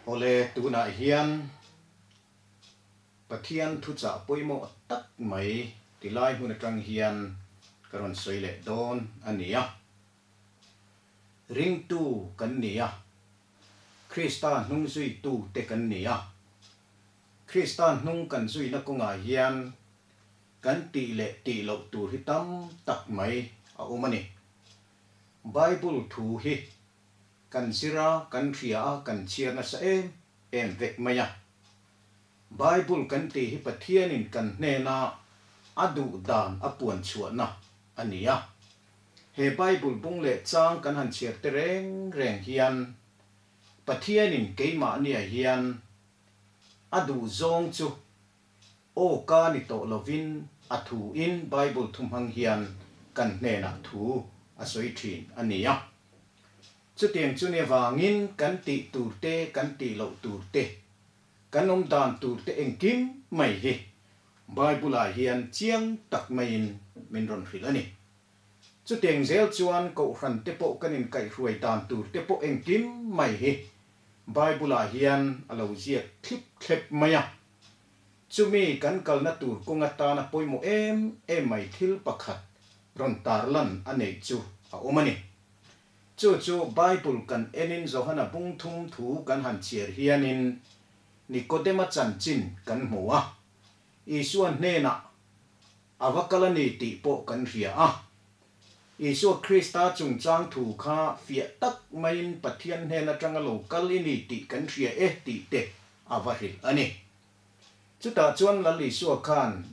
Awle, tunah hian Pathian thuchah pawimawh tak mai tilai hmun atang hian ka rawn sawi leh dawn a ni a. Ringtu kan ni a, Krista hnung zuitu te kan ni a. Krista hnung kan zuina kawngah hian kan tih leh tih loh tur hi tam tak mai a awm a ni. Bible thu hi kan zir a, kan hria a, kan chhiar nasa em em vek mai a. Bible kan tih hi Pathianin kan hnena a duh dan a puan chhuahna a ni a. He Bible bung leh chang kan han chhiar te reng reng hian Pathianin keimahniah hian a duh zawng chu Aw ka ni tawh lovin a thu in Bible thu hmang hian kan hnenah thu a sawi thin a ni a. Chutiang chu ni avangin kan tih tur te, kan tih loh tur te, kan awm dan tur te engkim mai hi Bible ah hian chiang tak maiin min rawn hrilh a ni. Chutiang zel chuan Kohhran te pawh kan inkaihhruai dan tur te pawh engkim mai hi Bible ah hian a lo ziak thlip thlep mai a. Chumi kan kalna tur kawng atana pawimawh em em mai thil pakhat rawn tarlan a neih chu a awm a ni. Chu chu Bible kan enin Johana bung thum thu kan han chhiar hianin Nikodema chanchin kan hmu a, Isua hnenah a va kal a ni tih pawh kan hria a. Isua Krista chungchang thu kha fiah tak maiin Pathian hnen atanga lo kal i ni tih kan hria e tih te a va hrilh a ni. Chutah chuan Lal Isua khan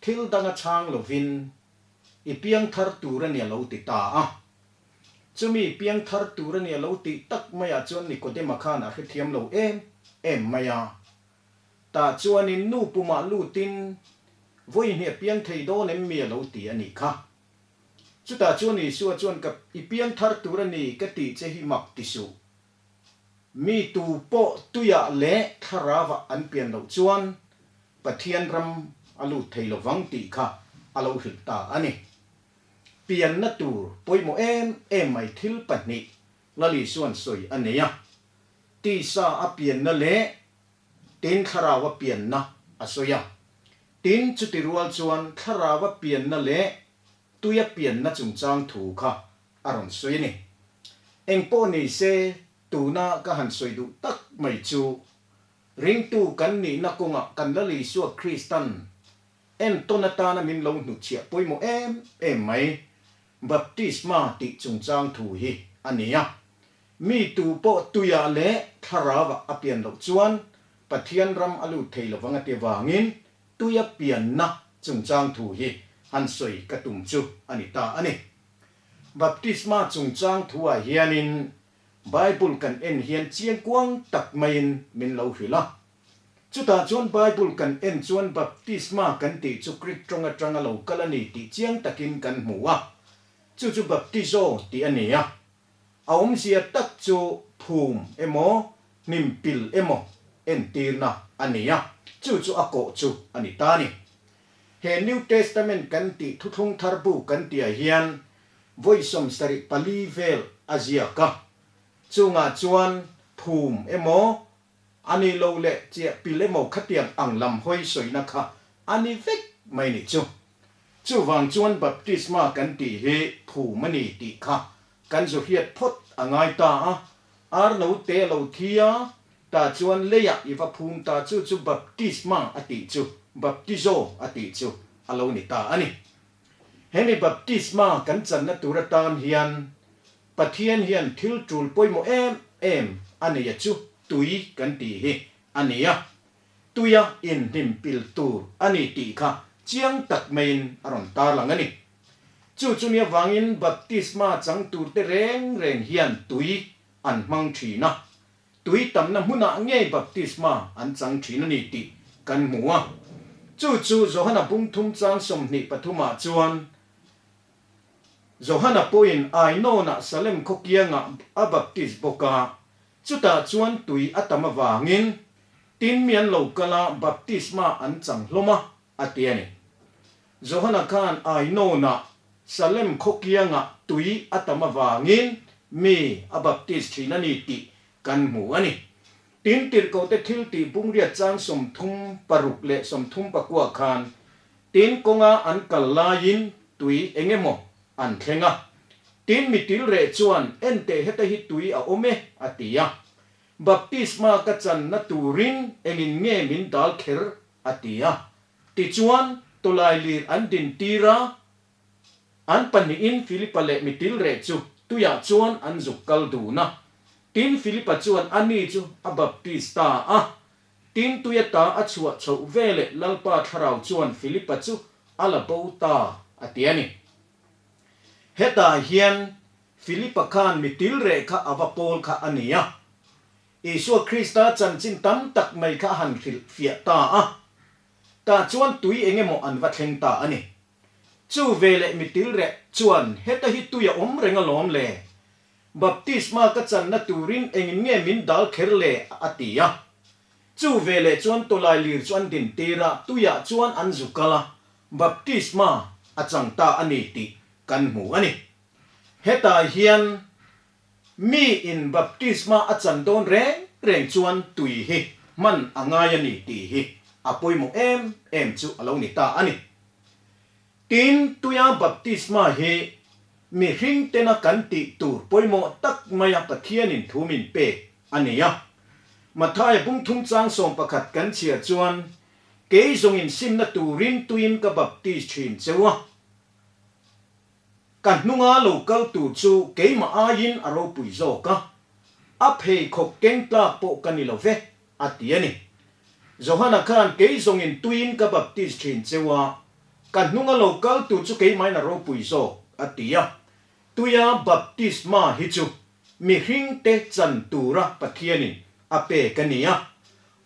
thil danga chhang lovin i piang thar tur a ni a lo ti ta a. Chumi piang thar tur a ni a lo tih tak maiah chuan Nikodema khan a hrethiam lo em em mai a. Tah chuanin nu pumah lutin vawi hnih a piang thei dawn em mi a lo ti a nih kha. Chutah chuan Isua chuan ka i piang thar tur a ni ka tih che hi mak ti suh. Mi tu pawh tuiah leh thlarauah an pian loh chuan Pathian ram a lut thei lo vang tih kha a lo hrilh ta a ni. Pianna tur pawimawh em em mai thil pahnih Lal Isua'n sawi a nei a, tisa a pianna leh tin thlarau a pianna a sawi a. Tin, chuti rual chuan thlarau a pianna leh tui a pianna chungchang thu kha a rawn sawi a ni. Engpawh ni se, tuna ka han sawi duh tak mai chu, ringtu kan nihna kawngah kan Lal Isua Kristan entawn atana min lo hnutchhiah pawimawh em em mai, baptisma tih chungchang thu hi a ni a. Mi tu pawh tuiah leh thlarauah a pian loh chuan Pathian ram a lut thei lovang a ti avangin tuia pianna chungchang thu hi han sawi ka tum chu a ni ta a ni. Baptisma chungchang thuah hianin Bible kan en hian chiangkuang tak maiin min lo hrilh a. Chutah chuan Bible kan en chuan baptisma kan tih chu Greek tawng atanga lo kal a ni tih chiang takin kan hmu a. Chu chu baptizo tih a ni a. A awmzia tak chu phum emaw hnim pil emaw entirna a ni a, chu chu a kawh chu a ni ta a ni. He New Testament kan tih thuthlung thar bu kan tihah hian vawi 74 vel a ziak a, chungah chuan phum emaw a ni lo leh chiah pil emaw khatiang ang lam hawi sawina kha a ni vek mai ni chu. Chuvang chuan baptisma kan tih hi phum a ni tih kha kan zu hriat phawt a ngai ta a, ar no te a lo thi a, Tah chuan leiah i va phum ta chu chu baptisma a tih chu, baptizo a tih chu a lo ni ta a ni. Hemi baptisma kan channa tur atan hian Pathian hian thil tul pawimawh em em a nei a chu tui kan tih hi a ni a. Tuia inhnim pil tur a ni tih kha chiang tak maiin a rawn tarlang a ni. Chu chumi avangin baptisma chang turte reng reng hian tui an hmang thin a. Tui tamna hmunah ngei baptisma an chang thin a ni tih kan hmu a. Chu chu Johana bung thum chang 23 ah chuan Johana pawhin Ainawnah Salem khaw kiangah a baptis bawk a, chutah chuan tui a tam avangin tin mi an lo kal a baptisma an chang hlawm a, a ti a ni. Johana khan Ainawnah Salem khaw kiangah tui a tam avangin mi a baptis thin a ni tih kan hmu a ni. Tin, Tirhkohte thiltih bungriat chang 36 leh 34 khan tin kawnga an kal laiin tui eng emaw an thleng a. Tin, mi tilreh chuan, Enteh heta hi tui a awm e, a ti a. Baptisma ka channa turin engin nge min dal kher? a ti a. Tichuan, tawlailir an dintir a. An pahnihin Philipa leh mi tilreh chu tuiah chuan an zuk kal dun a. Tin, Philipa chuan a ni chu a baptis ta a. Tin, tui ata a chhuah chhoh veleh Lalpa thlarau chuan Philipa chu a la bo ta a ti a ni. Hetah hian Philipa khan mi tilreh kha a va pawl kha a ni a. Isua Krista chanchin tam tak mai kha a han hrilh fiah ta a. Tah chuan tui engemaw an va thleng ta a ni. Chu veleh mi tilreh chuan heta hi tui a awm reng alawm le? Baptisma ka channa turin engin nge min dal kher le? a ti a. Chu veleh chuan tawlai lir chu an din tir a, tuiah chuan an zu kal a, baptisma a chang ta a ni tih kan hmu a ni. Hetah hian mi in baptisma a chan dawn reng reng chuan tui hi hman a ngai a ni tih hi a pawimawh em em chu a lo ni ta a ni. Tin, tuia baptisma hi mihring tena kan tih tur pawimawh tak maia Pathianin thu min pek a ni a. Mathaia bungthum chang 11 kan chhiar chuan, Kei zawngin simna turin tuiin ka baptis thin cheu a. Ka hnunga lo kal tur chu keimah aiin a ropui zawk a, a pheikhawk keng tlak pawh ka ni lo ve, a ti a ni. Johana khan kei zawngin tuiin ka baptis thin cheu a, ka hnunga lo kal tur chu keimahin a ropui zawk, a ti a. Tuia baptisma hi chu mihringte chan tura Pathianin a pek a ni a.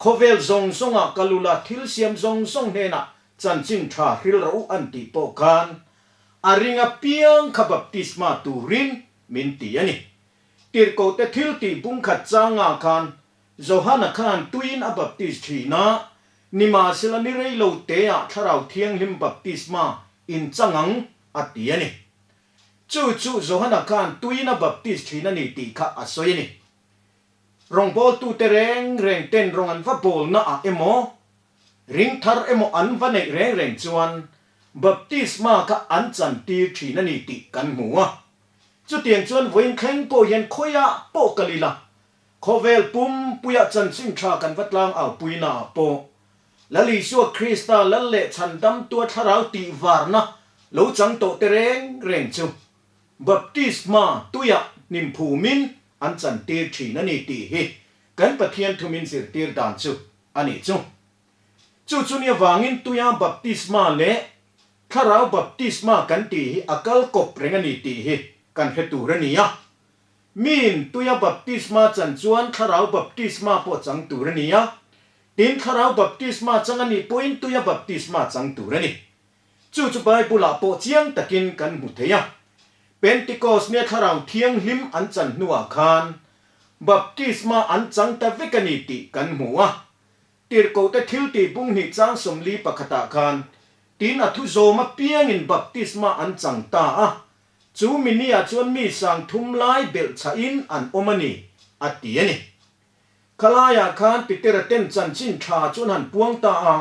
Khawvel zawng zawngah ka lula thil siam zawng zawng hnenah chanchin tha hril rawh u an tih pawh khan a ring apiang kha baptisma turin min ti a ni. Tirhkohte thil tih bungkhat changah khan Johana khan tuiin a baptis thin a, nimahsela ni rei lo teah Thlarau Thianghlim baptisma in chang ang a ti a ni. Chu chu Johana khan tuiin a baptis thin a ni tih kha a sawi a ni. Rawngbawltute reng reng ten rawng an va bawlna ah emaw, ring thar emaw an va neih reng reng chuan baptisma kha an chan tir thin a ni tih kan hmu a. Chutiang chuan vawiin thleng pawh hian khawiah pawh kal ila, khawvel pumpuiah chanchin tha kan va tlang au puina ah pawh Lal Isua Krista Lal leh Chhandamtua thlarau tih varna lo chang tawh te reng reng chu baptisma tuiah hnim phumin an chantir thin a ni tih hi kan Pathian thumin zirtir dan chu a nih chu. Chu chu ni avangin tuia baptisma leh thlarau baptisma kan tih hi a kal kawp reng a ni tih hi kan hre tur a ni a. Miin tuia baptisma chan chuan thlarau baptisma pawh chang tur a ni a, tin thlarau baptisma chang a nih pawhin tuia baptisma chang tur a ni. Chu chu Bible-ah pawh chiang takin kan hmu thei a. Pentecost nia Thlarau Thianghlim an chan hnuah khan baptisma an chang ta vek a ni tih kan hmu a. Tirhkohte thiltih bunghnih chang 41ah khan tin a thu zawm apiangin baptisma an chang ta a, chu mini-ah chuan mi 3000 lai belh chhahin an awm a ni, a ti a ni. Khalaiah khan Petera ten chanchin tha chu an han puang ta a.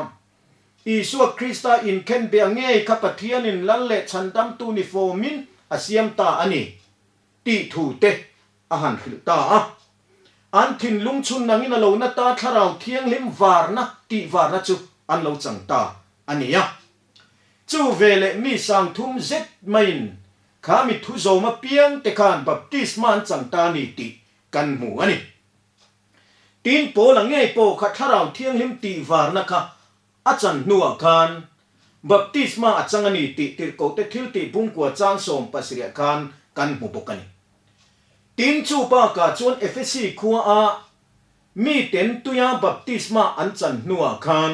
Isua Krista inkhen beh ngei kha Pathianin Lal leh Chhandamtu ni fawmin a siam ta a ni, tih thu te a han hrilh ta a. An thinlung chhun nangin a lo na ta Thlarau Thianghlim varna tih varna chu an lo chang ta a ni a. Chu veleh mi 3000 zet maiin kha mi thu zawm apiang te khan baptisma an chang ta a ni tih kan hmu a ni. Tin, Paula ngei pawh kha Thlarau Thianghlim tih varna kha a chan hnuah khan baptisma a chang a ni tih Tirhkohte thiltih bungkua chang 17 khan kan hmu bawk a ni. Tin, chu bakah chuan Efesi khuaah miten tuia baptisma an chan hnuah khan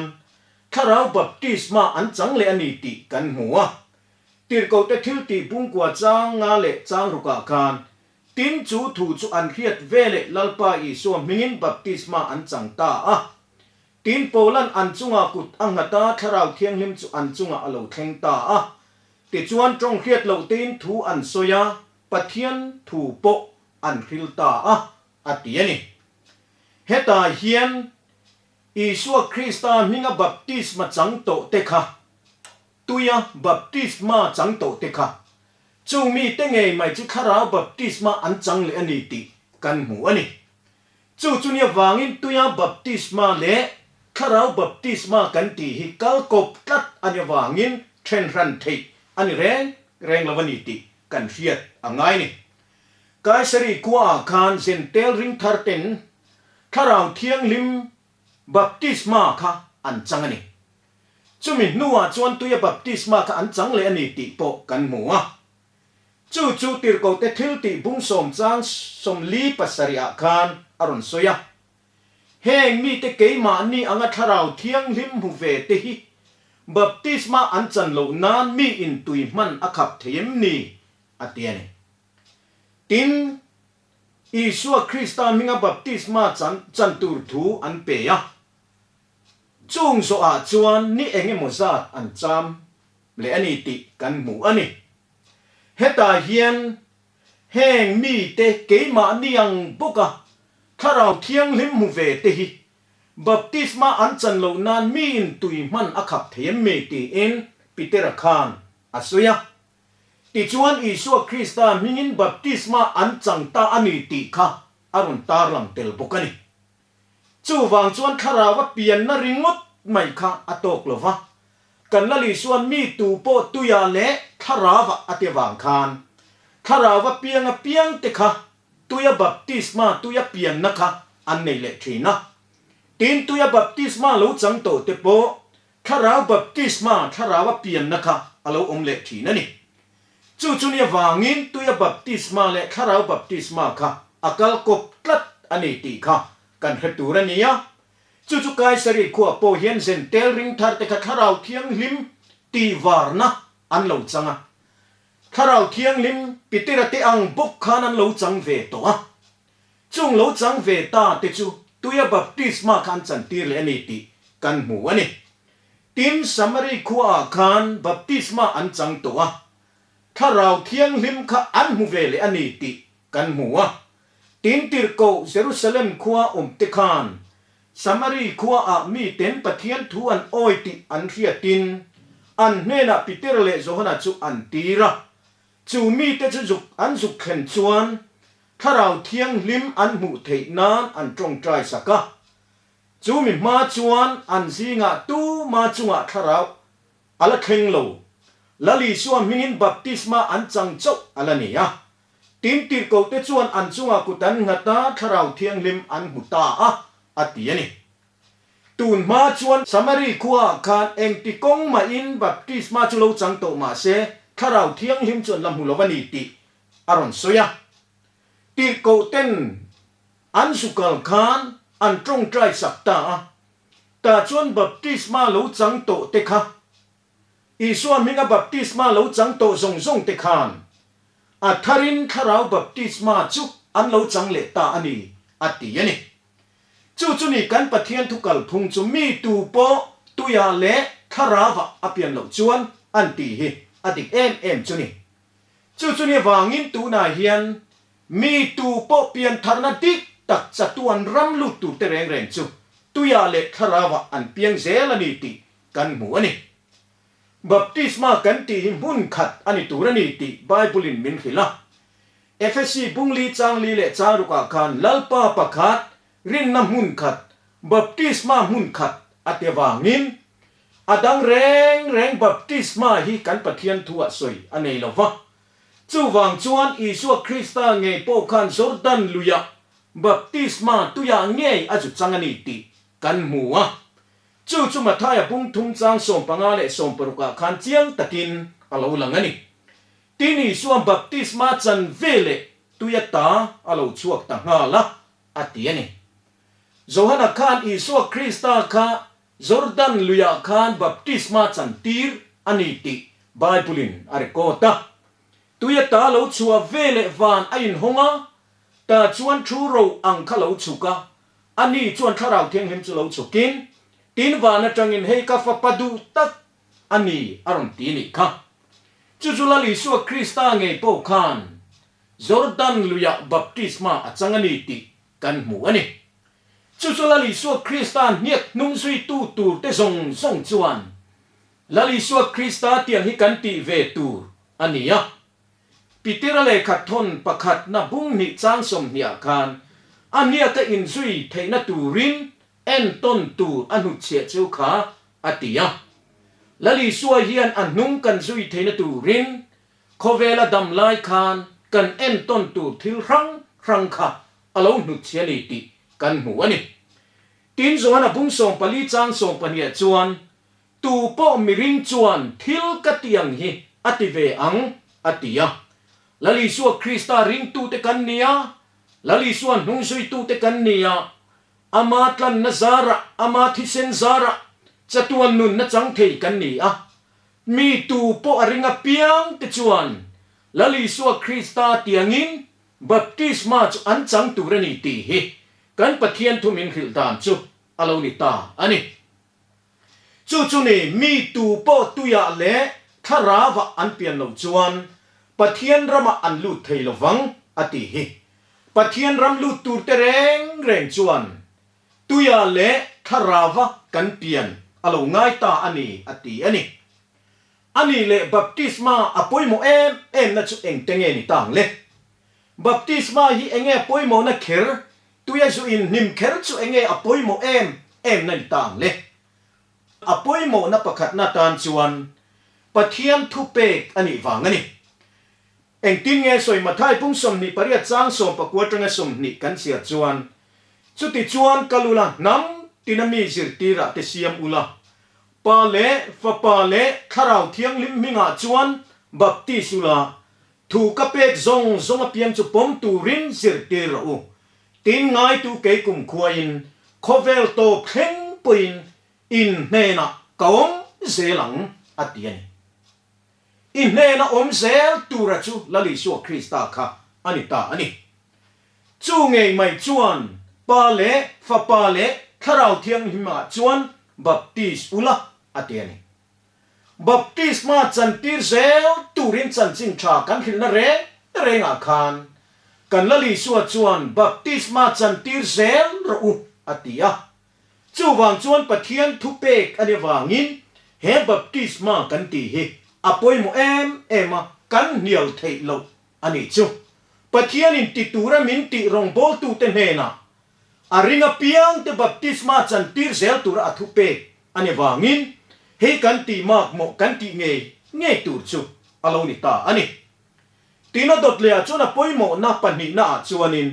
Thlarau baptisma an chang leh a ni tih kan hmu a. Tirhkohte thiltih bungkua chang nga leh chang rukah khan Tin, chu thu chu an hriat veleh Lalpa Isua hmingin baptisma an chang ta a. Tin, Paula'n an chungah kut a nghat a, Thlarau Thianghlim chu an chungah a lo thleng ta a. Tichuan, tawng hriat loh tein thu an sawi a, Pathian thu pawh an hril ta a, a ti a ni. Hetah hian Isua Krista hminga baptisma chang tawhte kha, tuia baptisma chang tawhte kha, chung mite ngei mai chu thlarau baptisma an chang leh a ni tih kan hmu a ni. Chu chu nia vangin tuia baptisma leh thlarau baptisma kan tih hi kal kawp tlat a nia vangin then hran theih a ni reng reng lo a ni tih kan hriat a ngai a ni. Kaisari khuaah khan Zentel ringthar ten Thlarau Thianghlim baptisma kha an chang a ni. Chumi hnuah chuan tuia baptisma kha an chang leh a ni tih pawh kan hmu a. Chu chu Tirhkohte thiltih bungsawm chang 47 ah khan a rawn sawi a. Heng mite keimahni anga Thlarau Thianghlim hmu ve te hi baptisma an chan loh nan mi in tui hman a khap thei em ni? a ti a ni. Tin, Isua Krista hminga baptisma chan chan tur thu an pe a. Chung zawhah chuan ni eng emaw zat an cham leh a ni tih kan hmu a ni. Hetah hian heng mite keimahni ang bawka Thlarau Thianghlim hmu ve te hi baptisma an chan loh nan miin tui hman a khap thei em mi tiin Petera khan a sawi a. Tichuan Isua Krista hmingin baptisma an chang ta a ni tih kha a rawn tarlang tel bawk a ni. Chuvang chuan thlarau a pianna ringawt mai kha a tawk lo va, kan Lal Isuan mi tu pawh tuia leh thlarauah a ti vang khan thlarau a piang apiangte kha tuia baptisma, tuia pianna kha an nei leh thin a. Tin, tuia baptisma lo chang tawhte pawh Thlarau baptisma, thlarau a pianna kha a lo awm leh thin a ni. Chu chu nia vangin tuia baptisma leh thlarau baptisma kha a kal kawp tlat a ni tih kha kan hre tur a ni a. Chu chu Kaisari khuah pawh hian Zentel ringthar te kha thlarau thianghlim tihvarna an lo chang a. Thlarau thianghlim Petera te ang bawk khan an lo chang ve tawh a. Chung lo chang ve ta te chu tuia baptisma kha an chantir leh a ni tih kan hmu a ni. Tin, Samari khuaah khan baptisma an chang tawh a, Thlarau Thianghlim kha an hmu ve leh a ni tih kan hmu a. Tin, Tirhkoh Jerusalem khua awm te khan Samari khuaah miten Pathian thu an awi tih an hriatin an hnenah Peter leh Johana chu an tir a. Chu mite chu zuk an zuk thlen chuan Thlarau Thianghlim an hmuh theih nan an tawngtai sak a. Chu mi hma chuan an zingah tuma chungah thlarau a la thleng lo. Lal Isua hmingin baptisma an chang chauh a la ni a. Tin, tirhkohte chuan an chungah kut an nghat a, Thlarau Thianghlim an hmu ta a, a ti a ni. Tun hma chuan Samari khuaah khan engti kawng mahin baptisma chu lo chang tawh mah se, Thlarau Thianghlim chu an la hmu lo a ni tih a rawn sawi a. Tirhkoh ten an zu kal khan an tawngtai sak ta a, tah chuan baptisma lo chang tawh te kha, Isua hminga baptisma lo chang tawh zawng zawng te khan a tharin thlarau baptisma chu an lo chang leh ta a ni, a ti a ni. Chu chu ni kan Pathian thu kalphung chu mi tu pawh tuiah leh thlarauah a pian loh chuan an tih hi a dik em em chu ni. Chu chu ni avangin tunah hian mi tu pawh piantharna dik tak chatuan ram lut turte reng reng chu tuiah leh thlarauah an piang zel a ni tih kan hmu a ni. Baptisma kan tih hi hmun khat a ni tur a ni tih Bible-in min hrilh a. Efesi bungli changli leh changrukah khan Lalpa pakhat, rinna hmun khat, baptisma hmun khat a ti avangin A dang reng reng baptisma hi kan Pathian thuah sawi a nei lo va. Chuvang chuan Isua Krista ngei pawh khan Jordan luiah baptisma tuiah ngei a zu chang a ni tih kan hmu a. Chu chu Mathaia bung thum chang 15 leh 60 ah khan chiang takin a lo lang a ni. Tin Isua baptisma chan ve leh tuia ta a lo chhuak ta nghal a, a ti a ni. Johana khan Isua Krista kha Jordan luiah khan baptisma chantir a ni tih Bible-in a record a. Tui ata lo chhuah ve leh van a inhawng a, ta chuan thu ro ang kha lo chhuk a, ani chuan Thlarau Thianghlim chu lo chhukin, tin van atangin hei ka fapa duh tak a ni a rawn ti nih kha. Chu chu Lal Isua Krista ngei pawh khan Jordan luiah baptisma a chang a ni tih kan hmu a ni. Chu chu Lal Isua Krista hniak hnung zuitu turte zawng zawng chuan Lal Isua Krista tiang hi kan tih ve tur a ni a. Pitera lehkha thawn pakhatna bung hnih chang sawmhniah khan a hniaka inzui theihna turin entawn tur a hnutchhiah chu kha a ti a. Lal Isua hian a hnung kan zui theihna turin khawvela dam lai khan kan entawn tur thil hrang hrang kha a lo hnutchhiah a ni tih kan hmu a ni. Tin, Johana bung 14 chang 12 chuan, Tu pawh miring chuan thil ka ti ang hi a ti ve ang, a ti a. Lal Isua Krista ringtute kan ni a, Lal Isua hnungzuitute kan ni a, Ama tlanna zarah, Ama thisen zarah chatuan nunna chang thei kan ni a. Mi tu pawh a ring apiang te chuan Lal Isua Krista tiangin baptisma chu an chang tur a ni tih hi kan Pathian thu min hrilh dan chu a lo ni ta a ni. Chu chu ni mi tu pawh tuiah leh thlarauah an pian loh chuan Pathian ramah an lut thei lo vang a ti hi. Pathian ram lut tur te reng reng chuan tuiah leh thlarauva kan pian a lo ngai ta a ni a ti a ni. A nih leh baptisma a pawimawh em em na chu engte nge ni tang le? Baptisma hi enge a pawimawhna kher? Tuia zu in hnim kher chu enge a pawimawh em em na ni tang le? A pawimawhna pakhatna tan chuan Pathian thupek a nih vang a ni. Engtin nge sawi Mathai pung 28 chang 19 atanga 20 kan chhiar chuan, Chutichuan kal ula hnam tina mi zirtirah te siam ula, Pa leh Fapa leh Thlarau Thianghlim hmingah chuan baptis ula, thu ka pek zawng zawng apiang chu pawm turin zirtir rawh u. Tin ngaitu kei kumkhuain khawvel tawp thleng pawhin in hnenah ka awm zel ang, a ti a ni. I hnena awm zel tura chu Lal Isua Krista kha a ni ta a ni. Chu ngei mai chuan Pa leh Fapa leh Thlarau Thianghlimah chuan baptis ula a ti a ni. Baptisma chantir zel turin chanchin tha kan hrilhna reng rengah khan kan Lal Isua chuan baptisma chantir zel rawh u a ti a. Chuvang chuan Pathian thupek a ni vangin he baptisma kan tih hi a pawimawh em em a, kan hnial theih loh a nih chu. Pathianin ti tura min tih rawngbawltute hnenah a ring apiangte baptisma chantir zel tura a thupek a ni vangin hei kan tih makmawh kan tih ngei ngei tur chu a lo ni ta a ni. Tina dawtlehah chuan a pawimawhna pahnihnaah chuanin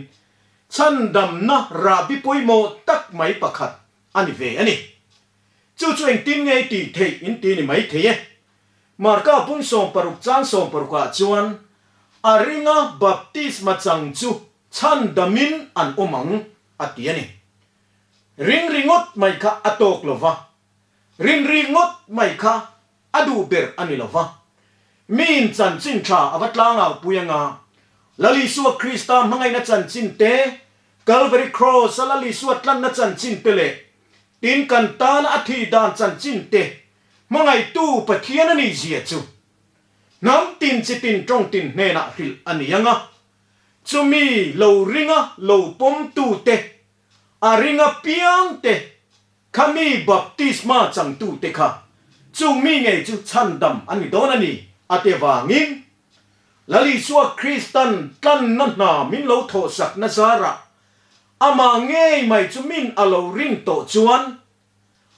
chhandamna rahbi pawimawh tak mai pakhat a ni ve a ni. Chu chu engtin nge i tih theih in ti ni mai thei e. Marka pung 60 chang 60 ah chuan a ringa baptisma chang chu chhandamin an awm ang a ti a ni. Ring ringawt mai kha a tawk lo va, rin ringawt mai kha a duh ber a ni lo va. Miin chanchin tha a va tlangau pui anga Lal Isua Krista hmangaihna chanchin te, Calvary Cross a Lal Isua tlanna chanchin te leh tin kan tana a thih dan chanchin te Hmangaihtu Pathian a nih zia chu hnam tin chi tin tawng tin hnenah hrilh a ni ang a, chumi lo ringa lo pawmtute, a ringa piangte, khami baptisma changtute kha chung mi ngei chu chhandam a ni dawn a ni a ti avangin Lal Isua Kristan tlanna hna min lo thawhsakna zarah amah ngei mai chu min a lo rin tawh chuan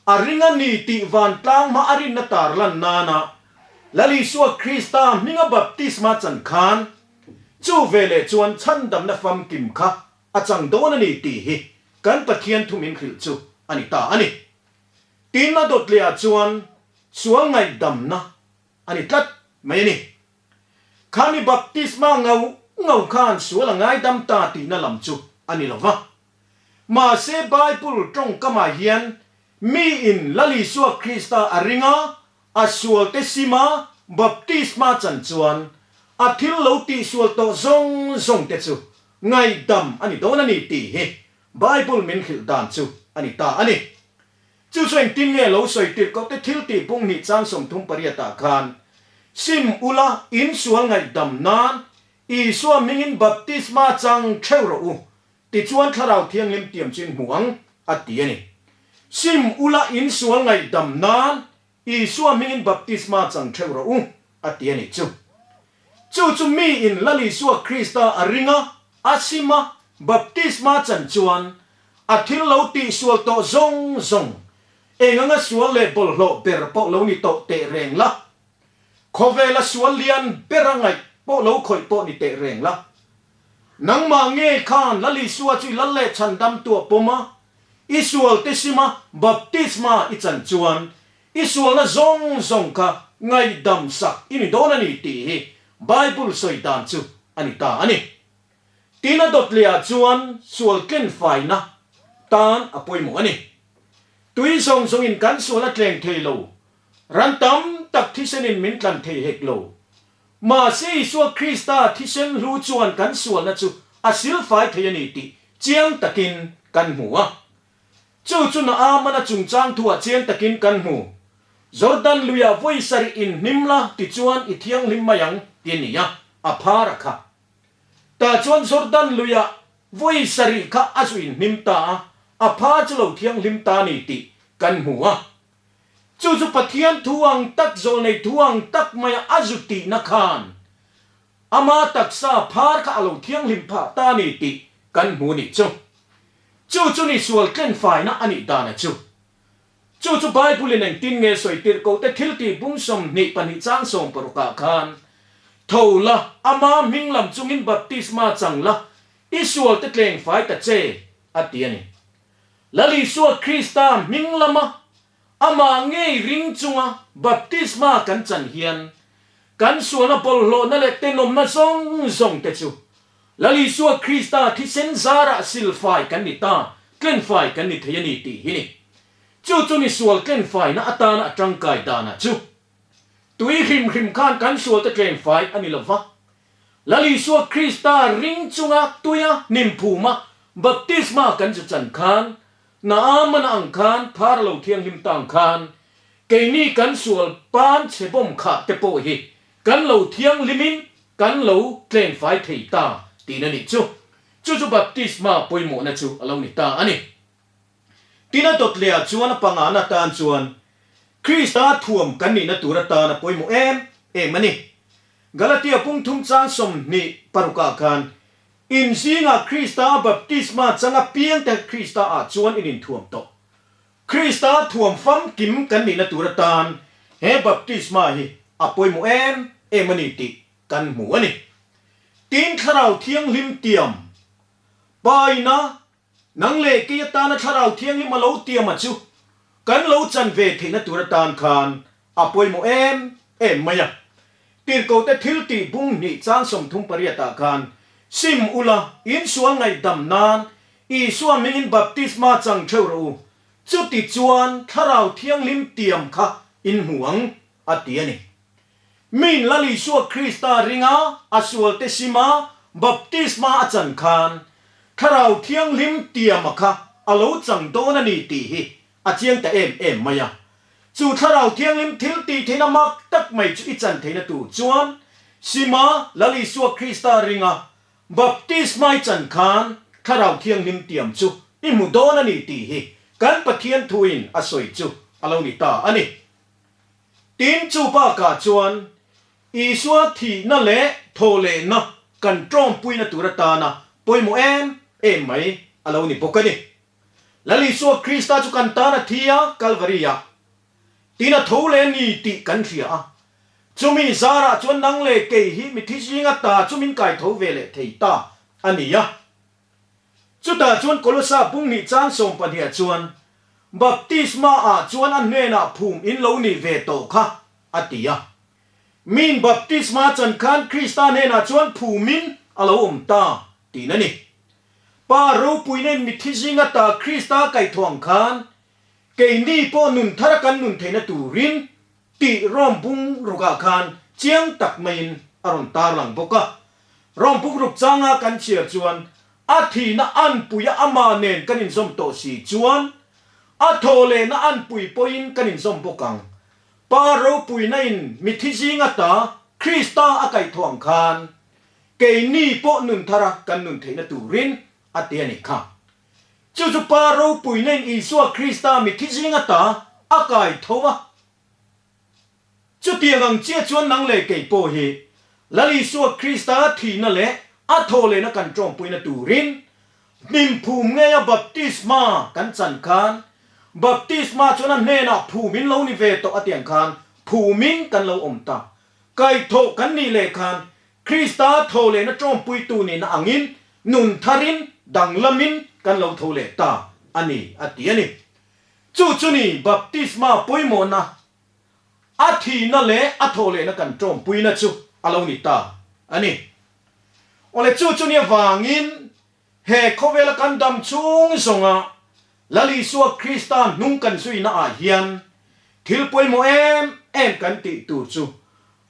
A ring a ni tih vantlang hma a rinna tar lan nana Lal Isua Krista hminga baptisma chan khan chu veleh chuan chhandamna famkim kha a chang dawn a ni tih hi kan Pathian thu min hrilh chu a ni ta a ni. Tin a dawt lehah chuan sual ngaihdamna a ni tlat mai a ni. Khami baptisma ngau ngau khan sual a ngaidam ta tihna lam chu a ni lo va. Mahse Bible tawngkamah hian miin Lal Isua Krista a ring a, a sualte sim a, baptisma chan chuan a thil lo tihsual tawh zawng zawngte chu ngaihdam a ni dawn a ni tih hi Bible min hrilh dan chu a ni ta a ni. Chu chu engtin nge lo sawi tirh koh te thil tih pung hnih chang 38 ah khan sim ula in sual ngaihdam nan Isua hmingin baptisma chang theuh rawh u Tichuan Thlarau Thianghlim tiam chu in hmu ang a ti a ni. Sim ula insual ngaihdam nan Isua hmingin baptisma chang theuh rawh u, a ti a nih chu. Chu chu mi in Lal Isua Krista a ring a, a sim a, baptisma chan chuan a thil lo tihsual tawh zawng zawng, eng anga sual leh bawlhhlawh ber pawh lo ni tawh teh reng la, khawvela sual lian ber a ngaih pawh lo khawih pawh ni teh reng la. Nangmah ngei khan Lal Isua chu i lal leh chhandam tuah pawm a, I sual te sima baptisma i chan chuan i sualna zawng zawng kha ngaihdam sak i ni dawn a ni tih hi Bible sawi dan chu a ni ta a ni. Tin a dawt lehah chuan sual tlen faina tan a pawimawh a ni. Tui zawng zawngin kan sual a tleng thei lo, ran tam tak thisenin min tlan thei hek lo. Mahse Isua Krista thisen hlu chuan kan sualna chu a silfai thei a ni tih chiang takin kan hmu a. Chu chu Naamana chungchang thuah chiang takin kan hmu. Jordan luiah vawi sarih in hnim la tichuan i thianghlim mai ang ti a ni a, a phar a kha. Tah chuan Jordan luiah vawi sarih kha a zu in hnim ta a, a phar chu lo thianghlim ta a ni tih kan hmu a. Chu chu Pathian thu ang tak, zawlnei thu ang tak maia a zu tihna khan ama taksa phar kha a lo thianghlim phah ta a ni tih kan hmu nih chu. Chu chu ni sual tlenfaina a nih dana chu. Chu chu Bible-in engtin nge sawi tirh ko te thil tih bung 22 chang 60 ah khan, Tho la, ama hming lam chungin baptisma chang la, i sual te tlengfai ta che, a ti a ni. Lal Isua Krista hming lama amah ngei ring chunga baptisma kan chan hian kan sualna bawlhhlawhna leh tenawmna zawng zawng te chu Lal Isua Krista thisen zarah silfai kan ni ta, tlenfai kan ni thei a ni tih hi ni. Chu chu ni sual tlenfaina atana a tangkai danah chu tui hrim hrim khan kan sualte tlenfai a ni lova, Lal Isua Krista ring chunga tuia hnimphuma baptisma kan zu chan khan, Naamana ang khan phar lo thianghlim ta ang khan, keini kan sual pan chhe bawm khah te pawh hi kan lo thianghlimin kan lo tlengfai thei ta tihna nih chu. Chu chu baptisma pawimawhna chu a lo ni ta a ni. Tin a dawt lehah chuan a pangana atan chuan Krista thuam kan nihna tur atan a pawimawh em em a ni. Galatia pung thum chang 26 ah khan, In zingah Krista a baptisma chang apiang te Krista ah chuan in inthuam tawh. Krista thuam famkim kan nihna tur atan he baptisma hi a pawimawh em em a ni tih kan hmu a ni. Tin Thlarau Thianghlim tiam paina Nang leh kei atana Thlarau Thianghlim a lo tiam a chu kan lo chan ve theihna tur atan khan a pawimawh em em mai a. Tirhkohte thil tih bung hnih chang 38 ah khan sim ula insual ngaihdam nan Isua hmingin baptisma chang theuh rawh u, chuti chuan Thlarau Thianghlim tiam kha in hmu ang a ti a ni. Min Lal Isua Krista ringa a sualte sima baptisma a chan khan Thlarau Thianghlim tiama kha a lo chang dawn a ni tih hi a chiang ta em em mai a. Chu Thlarau Thianghlim thil tih theihna mak tak mai chu i chan theihna tur chuan sima Lal Isua Krista ringa baptisma i chan khan Thlarau Thianghlim tiam chu i hmu dawn a ni tih hi kan Pathian thuin a sawi chu a lo ni ta a ni. Tin, chu bakah chuan Isua thihna leh thawhlehna kan tawmpuina tur atana pawimawh em em mai a lo ni bawk a ni. Lal Isua Krista chu kan tan a thi a, Kalvari-ah tin a tho leh a ni tih kan hria a. Chumi zarah chuan nang leh kei hi mithi zinga ta chu min kai tho ve leh thei ta a ni a. Chutah chuan Kolosa bung hnih chang 12 ah chuan, Baptisma ah chuan a hnenah phum in lo nih ve tawh kha, a ti a. Min baptisma chan khan Krista hnenah chuan phumin a lo awm ta, tiin a ni. Pa ropuina in mithi zinga ta Krista kaihthawh ang khan, keini pawh nun thara kan nun theihna turin tih Rom bung rukah khan chiang tak maiin a rawn tarlang bawk a. Rom bung ruk changa kan chhiar chuan a thihna anpuia amah nen kan inzawm tawh si chuan a thawhlehna anpui pawhin kan inzawm bawk ang. Pa ropuina in mithi zinga ta Krista a kaihthawh ang khan keini pawh nun thara kan nun theihna turin a ti a nih kha. Chu chu Pa ropuina in Isua Krista mithi zinga ta a kai tho a. Chutiang ang chiah chuan nang leh kei pawh hi Lal Isua Krista thihna leh a thawhlehna kan tawmpuina turin hnim phum ngeia baptisma kan chan khan baptisma chuan a hnenah phumin lo ni ve tawh a tiang khan phumin kan lo awm ta. Kaihthawh kan nih leh khan Krista thawhlehna tawmpuitu nihna angin nun tharin danglamin kan lo tho leh ta a ni a ti a ni. Chu chu ni baptisma pawimawhna a thihna leh a thawhlehna kan tawmpuina chu a lo ni ta a ni. Awle chu chu ni avangin he khawvela kan dam chhung zawnga Lal Isua Krista hnung kan zuina ah hian thil pawimawh em em kan tih tur chu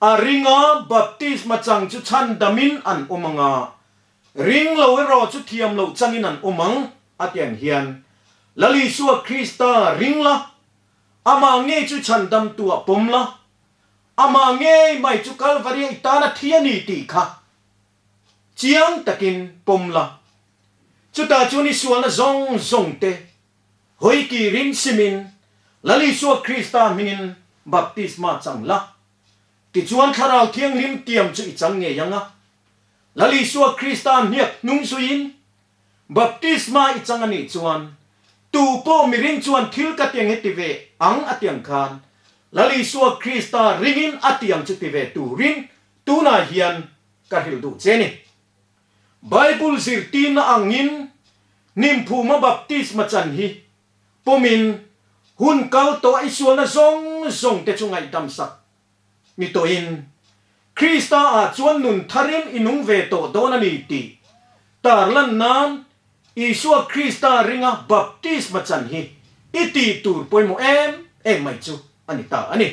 a ringa baptisma chang chu chhandamin an awm ang a, ring lo erawh chu thiam loh changin an awm ang a ti ang hian Lal Isua Krista ring la, amah ngei chu chhandamtu ah pawm la, amah ngei mai chu Kalvaria i tan a thi a ni tih kha chiang takin pawm la. Chutah chuan i sualna zawng zawng te hawi kirin simin Lal Isua Krista hmingin baptisma chang la. Tichuan Thlarau Thianghlim tiam chu i chang ngei ang a. Lal Isua Krista hniak hnung zuiin baptisma i chang a nih chuan tu pawh mirin chuan thil ka tiang hi ti ve ang a tiang khan Lal Isua Krista ringin a tiang chu ti ve turin tunah hian ka hrilh duh che ni. Bible zirtirna angin Nimphuma baptisma chan hi pawmin hun kal tawh a i sualna zawng zawng te chu ngaihdam sak ni tawhin Krista ah chuan nun tharin i nung ve tawh dawn a ni tih tarlan nan Isua Krista ringa baptisma chan hi i tih tur pawimawh em em mai chu a ni ta a ni.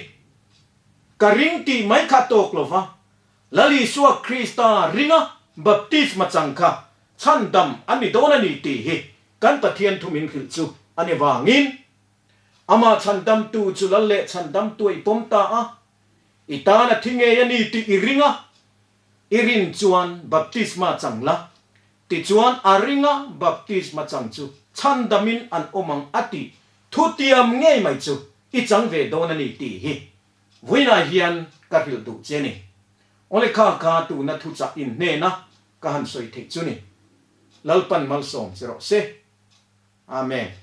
Ka ring tih mai kha tawk lova Lal Isua Krista ringa baptisma chang kha chhandam a ni dawn a ni tih hi kan Pathian thu min hrilh chu a ni vangin Amah chhandamtu chu Lal leh chhandamtu a i pawm ta a, i tan a thi ngei a ni tih i ring a, i rin chuan baptisma chang la, tichuan a ringa baptisma chang chu chhandamin an awm ang a tih thutiam ngei mai chu i chang ve dawn a ni tih hi Vawiinah hian ka hrilh duh che ni. Awle kha kha tuna thuchah in hnena ka han sawi theih chu ni. Lalpan malsawm che rawh se. Amen.